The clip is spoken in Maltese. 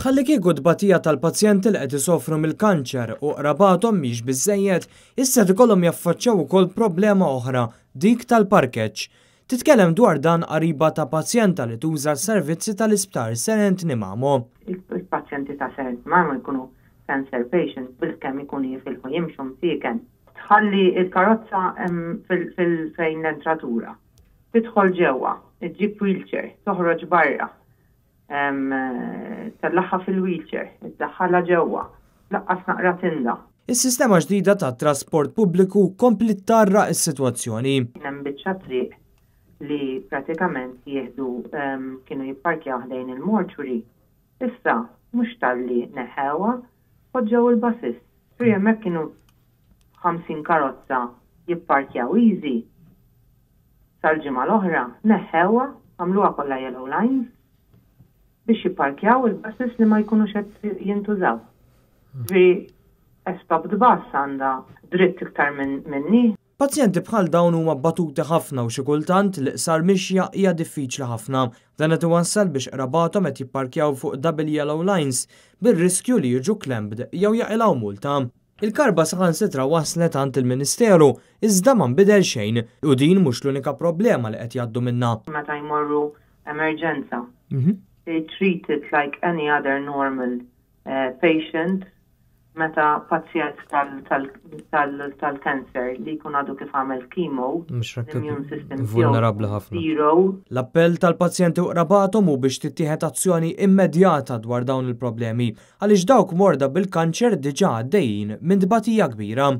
Bħallikieku t-tbatija tal-pazjenti li qed isofru mill-kanċer u qrabathom mhix biżżejjed, issa qed ikollhom jaffaċċjaw ukoll problema oħra, dik tal-parkeġġ. Titkellem dwar dan qariba ta' pazjenta li tuża s-servizzi tal-Isptar Sir Anthony Mamo. Il-pazjenti ta' Sir Anthony Mamo jkunu cancer patients, bilkemm ikunu jifilħu jimxu msieken. Tħalli l-karozza fejn l-entratura. Tidħol ġewwa, iġġib wheelchair, toħroġ barra. Tellagħha fil-wheelchair, iddaħħalha ġewwa, laqqas naqra tinda. Is-sistema ġdida tat-trasport pubbliku kompliet tgħarraq is-sitwazzjoni. Kien hemm biċċa triq li pratikament jieħdu kienu jipparkjaw ħdejn il-mortuary. Issa mhux talli neħħewha, poġġew il-buses. Ġifieri hemmhekk kienu 50 karozza jipparkjaw easy. Sal-ġimgħa l-oħra neħħewha, għamluha kollha yellow lines biex jipparkjaw il-buses li ma jkunux qed jintużaw. Ġifieri a stopped bus għandha dritt iktar minni. Pazjenti bħal dawn huma batuti ħafna u xi kultant l-iqsar mixja hija diffiċli ħafna. Dan qed iwassal biex qrabathom qed jipparkjaw fuq double yellow lines bir-riskju li jiġu clamped jew jaqilgħu multa. Il-karba saħansitra waslet għand il-Ministeru iżda ma nbidel xejn u din mhux l-unika problema li qed jgħaddu minnha. Meta jmorru emerġenza, they treat it like any other normal patient. Meta pazjent tal-cancer li jkun għadu kif għamel chemo, l-immune system vulnerabbli ħafna. Zero. L-appell tal-pazjenti u qrabathom hu biex tittieħed azzjoni immedjata dwar dawn il-problemi għaliex dawk morda bil-kanċer diġà għaddejjin minn tbatija kbira.